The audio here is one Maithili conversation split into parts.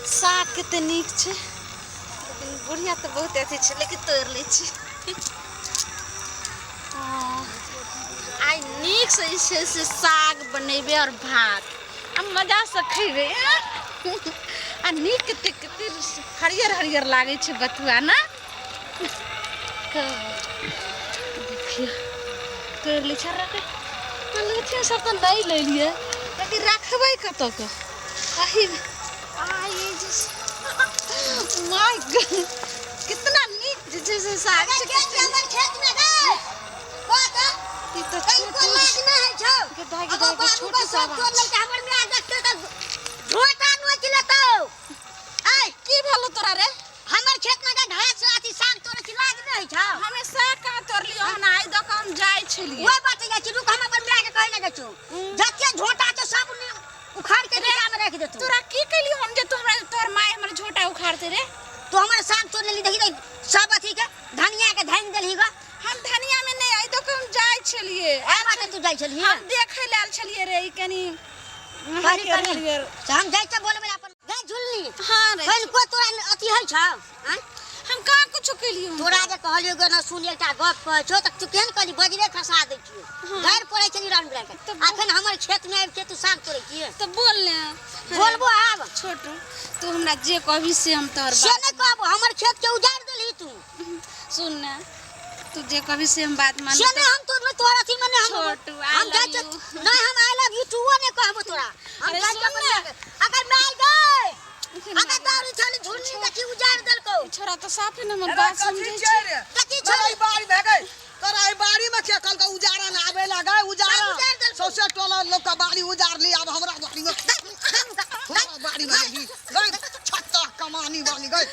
साग कते नीक छै, लेकिन बुढ़िया तऽ बहुत अथी छै, लेकिन तोड़ि लै छी। आइ नीकसँ जे छै से साग बनेबै आओर भात आ मजासँ खयबै। आ नीक कते कते हरियर हरियर लागै छै बथुआ ने। देखियौ, तोड़ि लै छै। रखै लुचियो सब तऽ नहि लेलियै, लेकिन रखबै कतऽ के अही आ ई जे my God, कितना नीक जे छै से साग छै। हमर खेत में गए ई तऽ छोटू के दाइ के दाइ के छोटू साग। हमर माय देखते तऽ झोटा नोचि लेतौ। आइ की भेलो तोरा रे? हमर खेत में के घास अथी साग तोड़ै छी, लाज नहि होइ छौ? हमे साग कहाँ तोड़लियो हन? आइ दऽ कऽ हम जाइ छलियै। ओहि बाटे जाइ छी, रुक, हम अपन माय के कहै लए जाइ छौ। जते झोटा छौ सब उखाड़ के नीचा में राखि देतौ। तोरा की केलियो हम जे तू हमरा तोहर माय हमर झोटा उखाड़ते रे? तू हमर साग तोड़ लेली, देखी देख सब अथी के धनिया के धानि देलही ग। हम धनिया में नहि, आइ दऽ कऽ हम जाइ छलियै। आइ बाटे तू जाइ छलियै? हम देखै लए आयल छलियै रे, ई कनी कनी हरियर कनी हरियर। से हम जाइ छियै बोलबै अपन गै झुलनी। हाँ रे। कनिको तोरा अथी होइ छौ आँय? हम कहाँ कुछो केलियो? तोरा जे कहलियो गे न सुन, एकटा गप कहै छौ तऽ तू केहन कहली, बजरे खसा दै छियो। गारि पड़ै छली रंग बिरंग के। तऽ अखन हमर खेत में आबि के तू साग तोड़ै छियै? तऽ बोल ने। बोलबो आब। छोटू, तू हमरा जे कहबी से हम तोहर से बात नहि कहबो। हमर खेत के उजाड़ि देलही तू। सुन ने, तू जे कहबी से हम बात से मानबो। नहि, हम तो तोहर अथी में नहि हम छोटू, I हम जाइ love छियै। you। नहि, हम I love you टूओ नहि कहबो तोरा। हम अरे जाइ सुन छियै अपन ने। माय के। अगर माय गई, अगर दारू छली झुलनी देखी उजाड़ि देलकौ। छोरा तऽ साफे ने हमर अरे बात कथी समझै छै छै। रे? कथी छै? तोरा ई बाड़ी भए गई, तोरा ई बाड़ी में के कहलकै उजाड़ा न आबे लगे उजाड़ा? सब उजाड़ि देलकौ। सौंसे टोला लोक के बाड़ी उजाड़ली, आब हमरा बाड़ी में, हमरा बाड़ी में एली गई छत्ता कमानी वाली गई।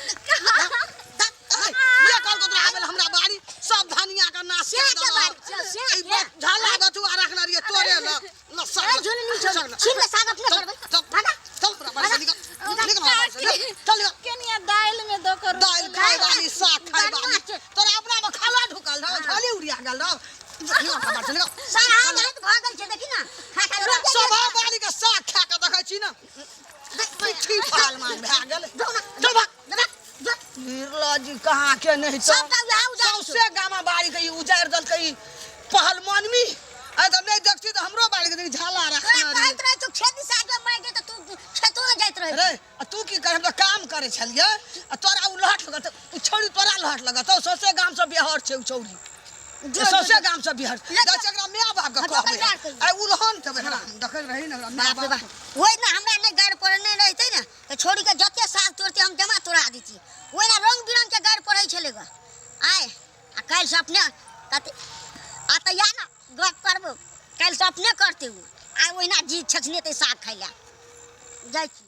ये कहलकै तोरा आबे हमरा बाड़ी, सब धनिया के नाश से कर के देलक। बाड़ी छै, से ई के? झाला बथुआ रखने रहियै तोरे ल ल सब ए झुलनी छौ, छीन ले साग, अपने करबै। चल भागा। चल, हमरा बाड़ी से निकल, निकल हमरा बाड़ी से, निकल, चल निकल। केनिया दालि में दऽ कऽ दालि खाय वाली, साग खाय वाली, बदमाश छै। तोरा अपना में खाला ढुकल रहो, झोली उड़िया गेल रहो। निकल हमरा बाड़ी से, निकल। सारा हालत भऽ गेल छै, देखी ना खा खा रोज। सभा बाड़ी के साग खा के देखै छी ने, पिट्ठी पहलवान भए गेल। चल भाग। निर्लज कहाँ के नहीं तो सबटा उएह उजाड़ि छौ। सौंसे गामा बाड़ी के ई उजाड़ि देलकै ई पहलवानमी। आइ तऽ नहि देखती तऽ हमरो बाड़ी के देखी झाला तोरा रखने रहियै। कहैत रहै छौ खेत दिस आगे मरि गेल तऽ तू खेतो ने जाइत रहै। रे, आ तू की कर? हम तऽ काम करै छलियै आ तोरा ओ लहट लगत, ओ छौड़ी तोरा लहट लगत। सौंसे गाम से बिहार छै ओ छौड़ी। जो, सौंसे जो। गाम से बिहार ले जाइ छै। एकरा माय बाप के हँ, कहबै। दोकानदार कहियौ। आइ उलहन देबै एकरा, हम देखैत रही ने एकरा माय बाप रे बाप। बाप, ओहि ने हमरा नहि गारि पड़े नहि रहितै ने तऽ छोड़ी के जते साग तोड़ते हम जमा तोड़ा दैती। ओहि ने रंग बिरंग के गारि पड़ै छलै ग। आइ आ काल्हि से अपने कते आ तऽ या ने गप करबो, काल्हि से अपने करते। ओ आइ ओहिना जी छछनेतै साग खाइ लए जाइ छी।